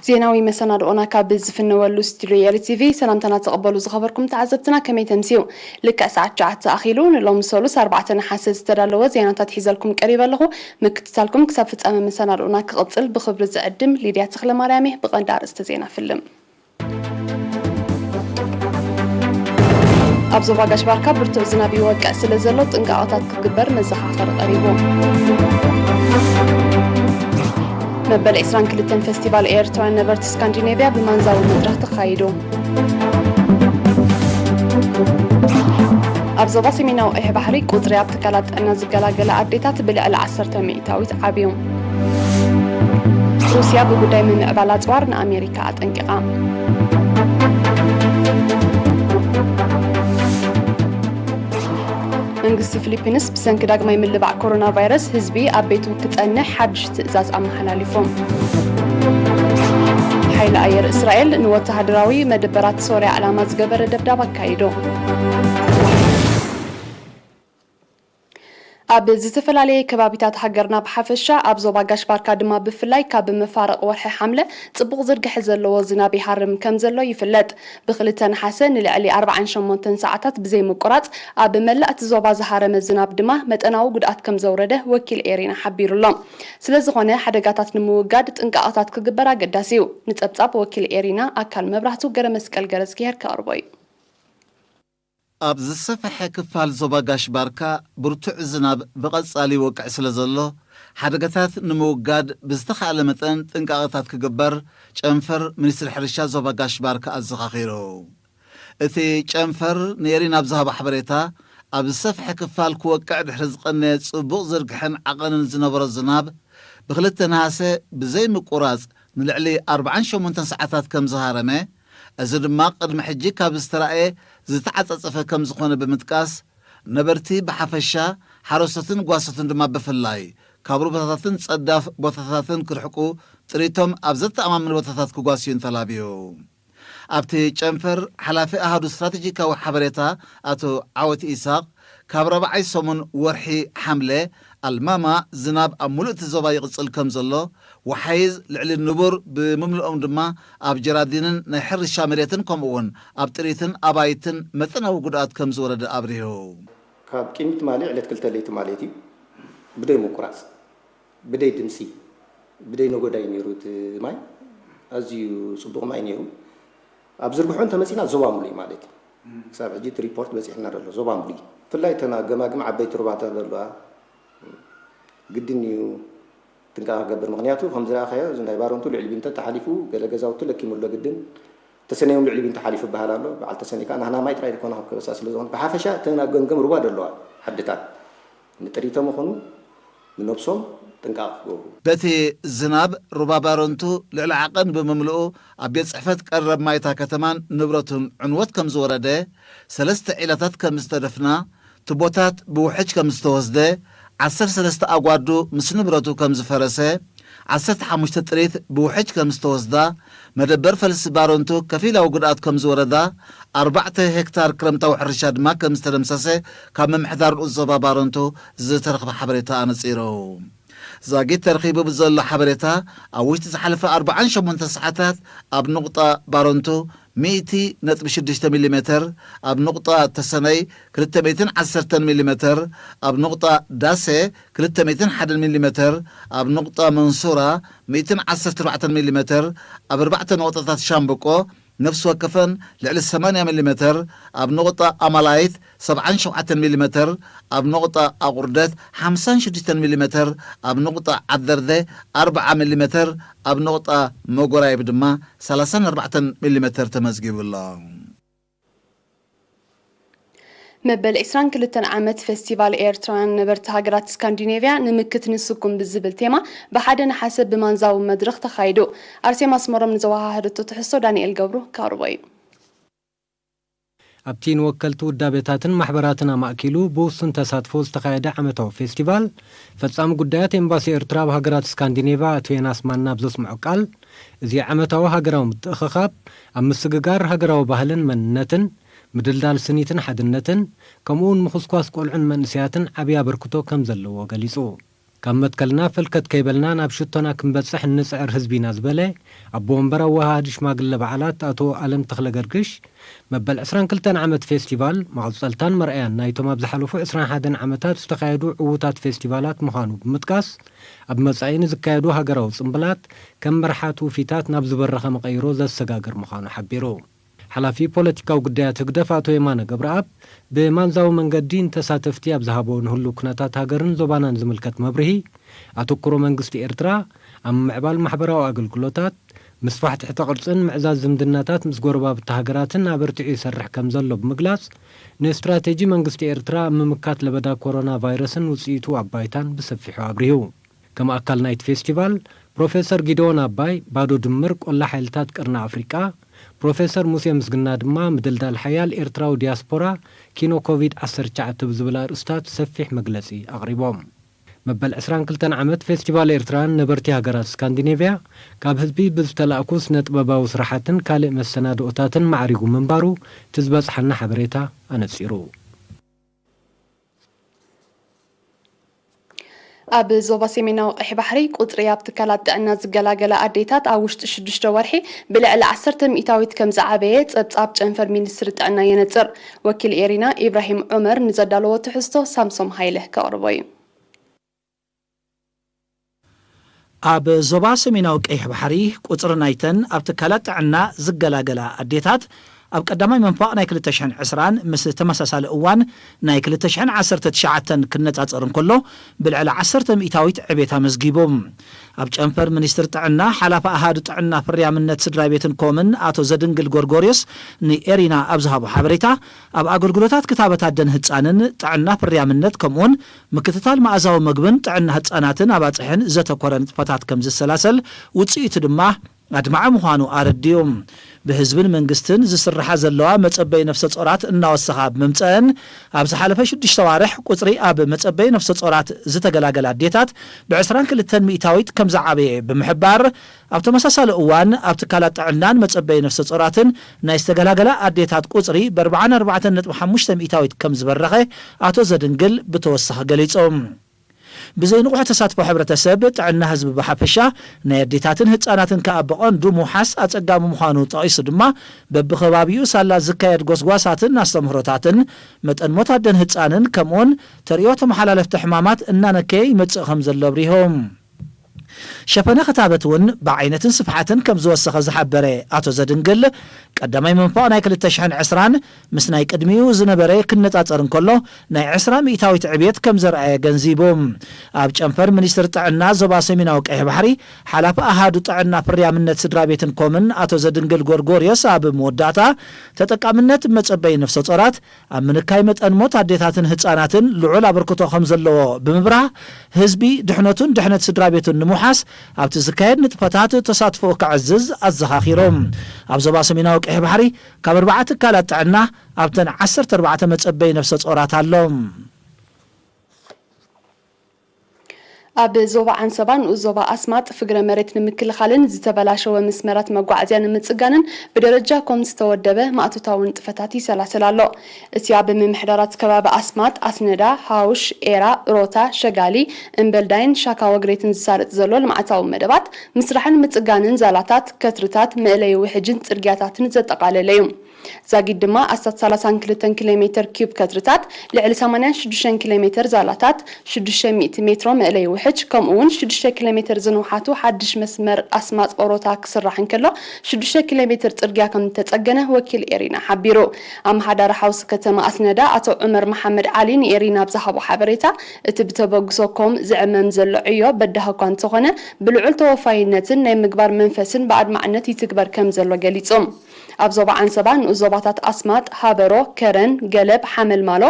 ዜናዊ መሰናድኦና ካብ ዝፍነወሉ ስቱድዮ ኤሪ ቲቪ ሰላምታና ተቐበሉ ዝኸበርኩም ተዓዘብትና፣ ከመይ ተምስዩ? ልክዕ ሰዓት ትሽዓተ ኣኺሉ ንሎሚ ሰሉስ ኣርባዕተ ነሓሰ ዝተዳለወ ዜናታት ሒዘልኩም ቀሪበ ኣለኹ። ምክትታልኩም ክሳብ ፍጻመ መሰናድኦና ክቕጽል ብኽብሪ ዝዕድም ሊድያ ተኽለማርያም እየ። ብቐንዲ ኣርእስተ ዜና ፍልም። ኣብ ዞባ ጋሽ ባርካ ብርቱዕ ዝናብ ይወቅዕ ስለ ዘሎ ጥንቃቐታት ክግበር መዘኻኸሪ ቀሪቡ። መበል ዕስራን ክልተን ፈስቲቫል ኤርትራውያን ነበርቲ ስካንዲኔቭያ ብማንዛዊ መድረኽ ተኻይዱ። ኣብ ዞባ ሰሜናዊ ቀይሕ ባሕሪ ቁጽሪ ኣብ ትካላት ጥዕና ዝገላገላ ኣዴታት ብልዕሊ ዓሰርተ ሚእታዊት ዓብዩ። ሩስያ ብጉዳይ ምምዕባል ኣጽዋር ንኣሜሪካ ኣጠንቂቓ። መንግስቲ ፊሊፒንስ ብሰንኪ ዳግማይ ምልባዕ ኮሮና ቫይረስ ህዝቢ ኣብ ቤቱ ክጸንሕ ሓድሽ ትእዛዝ ኣመሓላሊፉ። ሓይሊ ኣየር እስራኤል ንወተሃደራዊ መደበራት ሶርያ ዕላማ ዝገበረ ደብዳብ ኣካይዱ። ኣብ ዝተፈላለየ ከባቢታት ሃገርና ብሓፈሻ፣ ኣብ ዞባ ጋሽ ባርካ ድማ ብፍላይ ካብ መፋርቕ ወርሒ ሓምለ ጽቡቕ ዝርግሐ ዘለዎ ዝናብ ይሃርም ከም ዘሎ ይፍለጥ። ብክልተ ነሓሰ ንልዕሊ ኣርባዓን ሸሞንተን ሰዓታት ብዘይ ምቁራጽ ኣብ መላእ እቲ ዞባ ዝሃረመ ዝናብ ድማ መጠናዊ ጉድኣት ከም ዘውረደ ወኪል ኤሪና ሓቢሩ ኣሎ። ስለ ዝኾነ ሓደጋታት ንምውጋድ ጥንቃቐታት ክግበር ኣገዳሲ እዩ። ንጸብጻብ ወኪል ኤሪና ኣካል መብራህቱ ገረ መስቀል ገረዝግሄር ከቕርቦ እዩ። ኣብ ዝሰፍሐ ክፋል ዞባ ጋሽ ባርካ ብርቱዕ ዝናብ ብቐጻሊ ይወቅዕ ስለ ዘሎ፣ ሓደጋታት ንምውጋድ ብዝተኻእለ መጠን ጥንቃቐታት ክግበር ጨንፈር ሚኒስትሪ ሕርሻ ዞባ ጋሽ ባርካ ኣዘኻኺሩ። እቲ ጨንፈር ንኤሪና ኣብ ዝሃቦ ሓበሬታ፣ ኣብ ዝሰፍሐ ክፋል ክወቅዕ ድሕሪ ዝቐነየ ጽቡቕ ዝርግሐን ዓቐንን ዝነበሮ ዝናብ፣ ብክልተ ነሃሰ ብዘይ ምቁራጽ ንልዕሊ ኣርባዓን ሸሞንተን ሰዓታት ከም ዝሃረመ፣ እዚ ድማ ቅድሚ ሕጂ ካብ ዝተራእየ ዝተዓጻጸፈ ከም ዝኾነ ብምጥቃስ፣ ነበርቲ ብሓፈሻ፣ ሓረስቶትን ጓሶትን ድማ ብፍላይ፣ ካብ ሩባታትን ጸዳፍ ቦታታትን ክርሕቁ፣ ጥሪቶም ኣብ ዘተኣማምን ቦታታት ክጓስዩን ተላብዩ። ኣብቲ ጨንፈር፣ ሓላፊ ኣሃዱ ስትራተጂካዊ ሓበሬታ ኣቶ ዓወት ኢሳቕ፣ ካብ ራብዓይ ሰሙን ወርሒ ሓምለ ኣልማማ ዝናብ ኣብ ሙሉእ እቲ ዞባ ይቕጽል ከም ዘሎ፣ ወሓይዝ ልዕሊ ንቡር ብምምልኦም ድማ ኣብ ጀራዲንን ናይ ሕርሻ መሬትን ከምኡ'ውን ኣብ ጥሪትን ኣባይትን መጠናዊ ጉድኣት ከም ዝወረደ ኣብሪሁ። ካብ ቅድሚ ትማሊ ዕለት ክልተ ለይቲ ማለት እዩ ብደይ ምቁራፅ ብደይ ድምፂ ብደይ ነጎዳይ ነይሩ እቲ ማይ ኣዝዩ ፅቡቕ ማይ ነይሩ። ኣብ ዝርግሖ እንተመፂና ዞባ ሙሉእ እዩ ማለት እዩ። ክሳብ ሕጂ እቲ ሪፖርት በፂሕና ዘሎ ዞባ ሙሉእ እዩ። ብፍላይ እተን ገማግም ዓበይቲ ሩባታት ዘለዋ ግድን እዩ ጥንቃቐ ክገብር። ምኽንያቱ ከም ዝረኣኻዮ እዚ ናይ ባረንቱ ልዕሊ ቢንተ ተሓሊፉ ገለ ገዛውቲ ለኪሙ ኣሎ ግድን ተሰነዮም ልዕሊ ቢንተ ሓሊፉ ይበሃል ኣሎ። በዓል ተሰኒ ከዓ ናህና ማይ ጥራይ ዘይኮነ ክበሳ ስለ ዝኾነ ብሓፈሻ እተን ኣብ ገምገም ሩባ ዘለዋ ዓድታት ንጥሪቶም ይኹኑ ንነብሶም ጥንቃቐ ክገብሩ። በቲ ዝናብ ሩባ ባረንቱ ልዕሊ ዓቐን ብምምልኡ ኣብ ቤት ጽሕፈት ቀረብ ማይታ ከተማን ንብረቱን ዕንወት ከም ዝወረደ ሰለስተ ዒላታት ከም ዝተደፍና ቱቦታት ብውሕጅ ከም ዝተወስደ ዓሰርተ ሰለስተ ኣጓዱ ምስ ንብረቱ ከም ዝፈረሰ ዓሰርተ ሓሙሽተ ጥሪት ብውሕጅ ከም ዝተወስዳ መደበር ፈልሲ ባረንቱ ከፊላዊ ጉድኣት ከም ዝወረዳ ኣርባዕተ ሄክታር ክረምታዊ ሕርሻ ድማ ከም ዝተደምሰሰ ካብ ምምሕዳር ንኡስ ዞባ ባረንቱ ዝተረኽበ ሓበሬታ ኣነጺሩ። ዛጊት ተረኺቡ ብዘሎ ሓበሬታ ኣብ ውሽጢ ዝሓለፈ ኣርባዓን ሸሞንተ ሰዓታት ኣብ ንቑጣ ባረንቱ ሚእቲ ነጥቢ ሽዱሽተ ሚሊ ሜተር፣ ኣብ ንቑጣ ተሰነይ ክልተ ሚእትን ዓሰርተን ሚሊ ሜተር፣ ኣብ ንቑጣ ዳሴ ክልተ ሚእትን ሓደን ሚሊ ሜተር፣ ኣብ ንቑጣ መንሱራ ሚእትን ዓሰርተ ኣርባዕተን ሚሊ ሜተር፣ ኣብ ኣርባዕተ ነቑጣታት ሻምብቆ ነፍሲ ወከፈን ልዕሊ ሰማንያ ሚሊ ሜተር፣ ኣብ ነቑጣ ኣማላይት ሰብዓን ሸውዓተን ሚሊ ሜተር፣ ኣብ ነቑጣ ኣቑርደት ሓምሳን ሽዱሽተን ሚሊ ሜተር፣ ኣብ ነቑጣ ዓደርደ ኣርብዓ ሚሊ ሜተር፣ ኣብ ነቑጣ መጎራይብ ድማ ሰላሳን ኣርባዕተን ሚሊ ሜተር ተመዝጊቡ ኣሎ። መበል ዕስራን ክልተን ዓመት ፌስቲቫል ኤርትራውያን ነበርቲ ሃገራት ስካንዲኔቭያ ንምክት ንስኩም ብዝብል ቴማ ብሓደ ነሓሰ ብማንዛዊ መድረኽ ተኻይዱ። ኣርሴማ ኣስመሮም ንዘወሃሃደቶ ትሕዝቶ ዳንኤል ገብሩ ከቕርቦ እዩ። ኣብቲ ንወከልቲ ውዳቤታትን ማሕበራትን ኣማእኪሉ ብውሱን ተሳትፎ ዝተኻየደ ዓመታዊ ፌስቲቫል፣ ፈጻሚ ጉዳያት ኤምባሲ ኤርትራ ኣብ ሃገራት ስካንዲኔቭያ ኣቶ ዮናስ ማና ኣብ ዘስምዖ ቃል፣ እዚ ዓመታዊ ሃገራዊ ምትእኽኻብ፣ ኣብ ምስግጋር ሃገራዊ ባህልን መንነትን፣ ምድልዳል ስኒትን ሓድነትን፣ ከምኡ'ውን ምኹስኳስ ቆልዑን መንእሰያትን ዓብዪ ኣበርክቶ ከም ዘለዎ ገሊጹ። ካብ መትከልና ፈልከት ከይበልና ናብ ሽቶና ክንበጽሕ እንጽዕር ህዝቢ ኢና ዝበለ ኣቦ ወንበር ኣወሃሃዲ ሽማግለ በዓላት ኣቶ ኣለም ተኽለ ገርግሽ፣ መበል ዕስራን ክልተን ዓመት ፌስቲቫል መቐጸልታን መርኣያን ናይቶም ኣብ ዝሓለፉ ዕስራን ሓደን ዓመታት ዝተኻየዱ ዕዉታት ፌስቲቫላት ምዃኑ ብምጥቃስ፣ ኣብ መጻኢ ንዝካየዱ ሃገራዊ ጽምብላት ከም መርሓ ትውፊታት ናብ ዝበረኸ መቐይሮ ዘሰጋግር ምዃኑ ሓቢሩ። ሓላፊ ፖለቲካዊ ጉዳያት ህግደፍ ኣቶ የማነ ገብረኣብ ብማንዛዊ መንገዲ ንተሳተፍቲ ኣብ ዝሃቦ ንህሉ ኩነታት ሃገርን ዞባናን ዝምልከት መብርሂ፣ ኣተኩሮ መንግስቲ ኤርትራ ኣብ ምምዕባል ማሕበራዊ ኣገልግሎታት፣ ምስፋሕ ትሕተ ቅርጽን ምዕዛዝ ዝምድናታት ምስ ጎረባብቲ ሃገራትን ኣበርቲዑ ይሰርሕ ከም ዘሎ ብምግላጽ፣ ንስትራቴጂ መንግስቲ ኤርትራ ኣብ ምምካት ለበዳ ኮሮና ቫይረስን ውጽኢቱ ኣብ ባይታን ብሰፊሑ ኣብሪሁ። ከም ኣካል ናይቲ ፌስቲቫል፣ ፕሮፌሰር ጊደዎን ኣባይ፣ ባዶ ድምር ቆላ ሓይልታት ቀርኒ ኣፍሪቃ፣ ፕሮፌሰር ሙሴ ምስግና ድማ ምድልዳል ሓያል ኤርትራዊ ዲያስፖራ ኪኖ ኮቪድ ዓሰርተ ትሽዓተ ብዝብል ኣርእስታት ሰፊሕ መግለጺ ኣቕሪቦም። መበል ዕስራን ክልተን ዓመት ፌስቲቫል ኤርትራን ነበርቲ ሃገራት ስካንዲኔቭያ ካብ ህዝቢ ብዝተላእኩ ስነ ጥበባዊ ስራሓትን ካልእ መሰናድኦታትን ማዕሪጉ ምንባሩ እቲ ዝበጽሓና ሓበሬታ ኣነጺሩ። ኣብ ዞባ ሰሜናዊ ቀይሕ ባሕሪ ቁጽሪ ኣብ ትካላት ጥዕና ዝገላገላ ኣዴታት ኣብ ውሽጢ ሽዱሽተ ወርሒ ብልዕሊ ዓሰርተ ሚእታዊት ከም ዝዓበየ ጸብጻብ ጨንፈር ሚኒስትሪ ጥዕና የነጽር። ወኪል ኤሪና ኢብራሂም ዑመር ንዘዳለዎ ትሕዝቶ ሳምሶም ሃይለ ከቕርቦ እዩ። ኣብ ዞባ ሰሜናዊ ቀይሕ ባሕሪ ቁጽሪ ናይተን ኣብ ትካላት ጥዕና ዝገላገላ ኣዴታት ኣብ ቀዳማይ መንፋቕ ናይ ክልተ ሽሕን ዕስራን ምስ ተመሳሳሊ እዋን ናይ ክልተ ሽሕን ዓሰርተ ትሽዓተን ክነጻጸር እንከሎ፣ ብልዕሊ ዓሰርተ ሚእታዊት ዕቤት ኣመዝጊቡ። ኣብ ጨንፈር ሚኒስትሪ ጥዕና፣ ሓላፊ ኣሃዱ ጥዕና ፍርያምነት ስድራ ቤትን ኮምን ኣቶ ዘድንግል ጎርጎርዮስ ንኤሪና ኣብ ዝሃቦ ሓበሬታ፣ ኣብ ኣገልግሎታት ክታበት ኣደን ህጻንን ጥዕና ፍርያምነት ከምኡውን ምክትታል መኣዛዊ መግብን ጥዕና ህጻናትን ኣባጽሕን ዘተኮረ ንጥፈታት ከም ዝሰላሰል፣ ውጽኢቱ ድማ ኣድማዒ ምዃኑ ኣረዲኡ። ብህዝብን መንግስትን ዝስርሓ ዘለዋ መጸበይ ነፍሰ ጾራት እናወሰኻ ብምምጸአን፣ ኣብ ዝሓለፈ ሽዱሽተ ኣዋርሕ ቁጽሪ ኣብ መጸበይ ነፍሰ ጾራት ዝተገላገላ ኣዴታት ብዕስራን ክልተን ሚእታዊት ከም ዝዓበየ ብምሕባር፣ ኣብ ተመሳሳሊ እዋን ኣብ ትካላት ጥዕናን መጸበይ ነፍሰ ጾራትን ናይ ዝተገላገላ ኣዴታት ቁጽሪ ብኣርባዓን ኣርባዕተን ነጥቢ ሓሙሽተ ሚእታዊት ከም ዝበረኸ ኣቶ ዘድንግል ብተወሳኺ ገሊጹ። ብዘይንቑሕ ተሳትፎ ሕብረተሰብ፣ ጥዕና ህዝቢ ብሓፈሻ፣ ናይ ኣዴታትን ህጻናትን ከኣ ብቐንዱ ምውሓስ ኣጸጋሚ ምዃኑ ጠቒሱ ድማ፣ በብኸባቢኡ ሳላ ዝካየድ ጎስጓሳትን ኣስተምህሮታትን፣ መጠን ሞት ኣደን ህጻንን፣ ከምኡውን ተርእዮ ተመሓላለፍቲ ሕማማት እናነከየ ይመጽእ ከም ዘሎ ኣብሪሆም። ሸፈነ ክታበት እውን ብዓይነትን ስፍሓትን ከም ዝወሰኸ ዝሓበረ ኣቶ ዘድንግል፣ ቀዳማይ መንፋቕ ናይ ክልተ ሽሕን ዕስራን ምስ ናይ ቅድሚኡ ዝነበረ ክነጻጸር እንከሎ፣ ናይ ዕስራ ሚእታዊት ዕብየት ከም ዘርኣየ ገንዚቡ። ኣብ ጨንፈር ሚኒስትሪ ጥዕና ዞባ ሰሜናዊ ቀይሕ ባሕሪ፣ ሓላፊ ኣሃዱ ጥዕና ፍርያምነት ስድራ ቤትን ኮምን ኣቶ ዘድንግል ጎርጎርዮስ ኣብ መወዳእታ፣ ተጠቃምነት መጸበይ ነፍሰ ጾራት ኣብ ምንካይ መጠን ሞት ኣዴታትን ህጻናትን ልዑል ኣበርክቶ ከም ዘለዎ ብምብራህ፣ ህዝቢ ድሕነቱን ድሕነት ስድራ ቤቱን ንምውሓስ ኣብቲ ዝካየድ ንጥፈታት ተሳትፎኡ ከዕዝዝ ኣዘኻኺሮም። ኣብ ዞባ ሰሜናዊ ቀይሕ ባሕሪ ካብ ኣርባዓ ትካላት ጥዕና ኣብተን ዓሰርተ ኣርባዕተ መጸበይ ነፍሰ ጾራት ኣሎ። ኣብ ዞባ ዓንሰባ ንኡስ ዞባ ኣስማጥ ፍግረ መሬት ንምክልኻልን ዝተበላሸወ መስመራት መጓዓዝያ ንምጽጋንን ብደረጃ ኮም ዝተወደበ ማእቶታዊ ንጥፈታት ይሰላሰል ኣሎ። እቲ ኣብ ምምሕዳራት ከባቢ ኣስማጥ፣ ኣስነዳ፣ ሃውሽ፣ ኤራ፣ ሮታ፣ ሸጋሊ፣ እምበልዳይን ሻካ ወግሬትን ዝሳለጥ ዘሎ ልምዓታዊ መደባት ምስራሕን ምጽጋንን ዛላታት፣ ከትርታት፣ መእለዪ ውሕጅን ጽርግያታትን ዘጠቓለለ እዩ። ዛጊድ ድማ ኣስታት ሰላሳን ክልተን ኪሎ ሜተር ኪዩብ ከትርታት፣ ልዕሊ ሰማንያን ሽዱሽተን ኪሎ ሜተር ዛላታት፣ ሽዱሽተ ሚእቲ ሜትሮ መእለዪ ውሕጅ፣ ከምኡ እውን ሽዱሽተ ኪሎ ሜተር ዝንውሓቱ ሓድሽ መስመር ኣስማጥ ኦሮታ ክስራሕ እንከሎ፣ ሽዱሽተ ኪሎ ሜተር ጽርግያ ከም ዝተጸገነ ወኪል ኤሪና ሓቢሩ። ኣመሓዳሪ ሓውሲ ከተማ ኣስነዳ ኣቶ ዑመር መሓመድ ዓሊ ንኤሪና ኣብ ዝሃቦ ሓበሬታ፣ እቲ ብተበግሶ ኮም ዝዕመም ዘሎ ዕዮ በዳሂ እኳ እንተኾነ፣ ብልዑል ተወፋይነትን ናይ ምግባር መንፈስን ብኣድማዕነት ይትግበር ከም ዘሎ ገሊጹ። ኣብ ዞባ ዓንሰባ ንኡስ ዞባታት ኣስማጥ፣ ሃበሮ፣ ከረን፣ ገለብ፣ ሓመልማሎ፣